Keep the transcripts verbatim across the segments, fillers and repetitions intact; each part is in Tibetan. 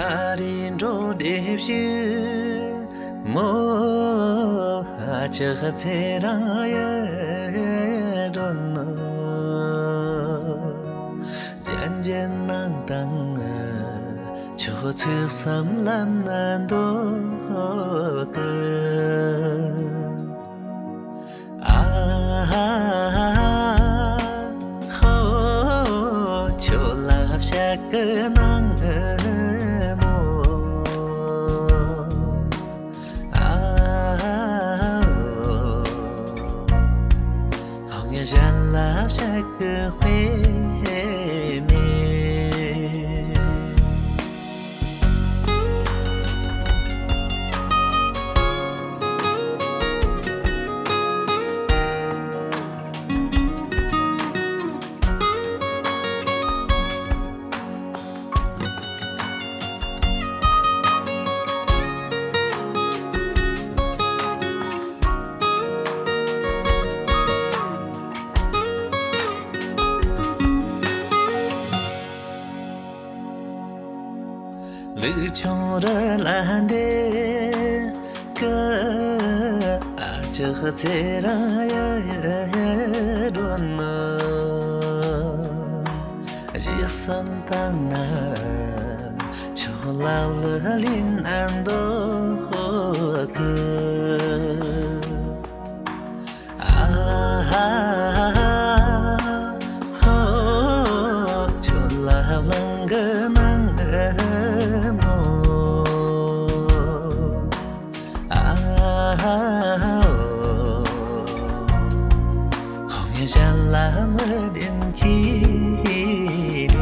ཨ་རི་འགྲོ་བདེ་བཞི་མོ། ཨ་ཅག་ཚེ་རང་ཡ་འགྲོ་ནོ། ཅན་ཅན་ནང་དང་ཆོ་ཚིག་བསམ་ལམ་ན་འདོད་གི། ཨ་ཧ་ཧོ། ཁྱོད་ལ་བཤད་གི་ནང་མོ། ཨ་ཧོ། ཧང་གཞན་ལ་བཤད་གི་དཔེ་མེད། ལུག་ཆུང་རི་ལ་འདེད་གི། ཨ་ཅག་ཚེ་རང་ཡ་འགྲོ་ནོ། གཞི་བསམ་བཏང་ན་ཆོག་ལ་ལ་ལིན་ཨན་དོ་གི། ཨ་ཧ་ཧོ། ཁྱོད་ལ་ལང་གི་ནང་གི་མོ། ཨ་ཧ་ཧོ། ཧོང་གཞན་ལ་མི་བདེན་གི་རེད།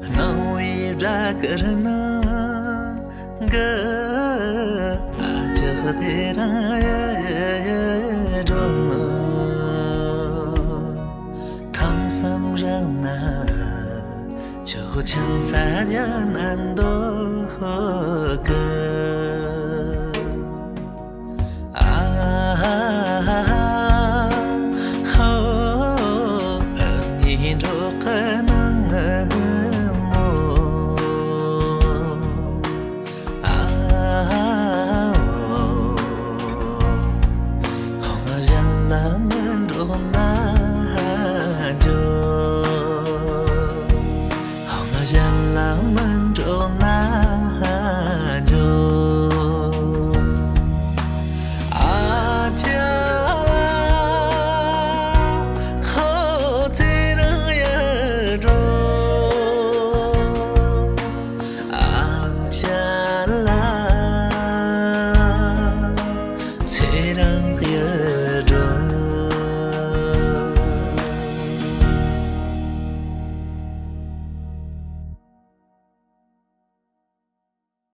སྣང་བའི་སྦྲ་གུར་ནང་གི། ཨ་ཅག་དེ་རང་ཡ་འགྲོ་ནོ། ཐང་སམ་རང་ན་ཆོ་ཆང་ས་ཇ་ནན་དོ་གི།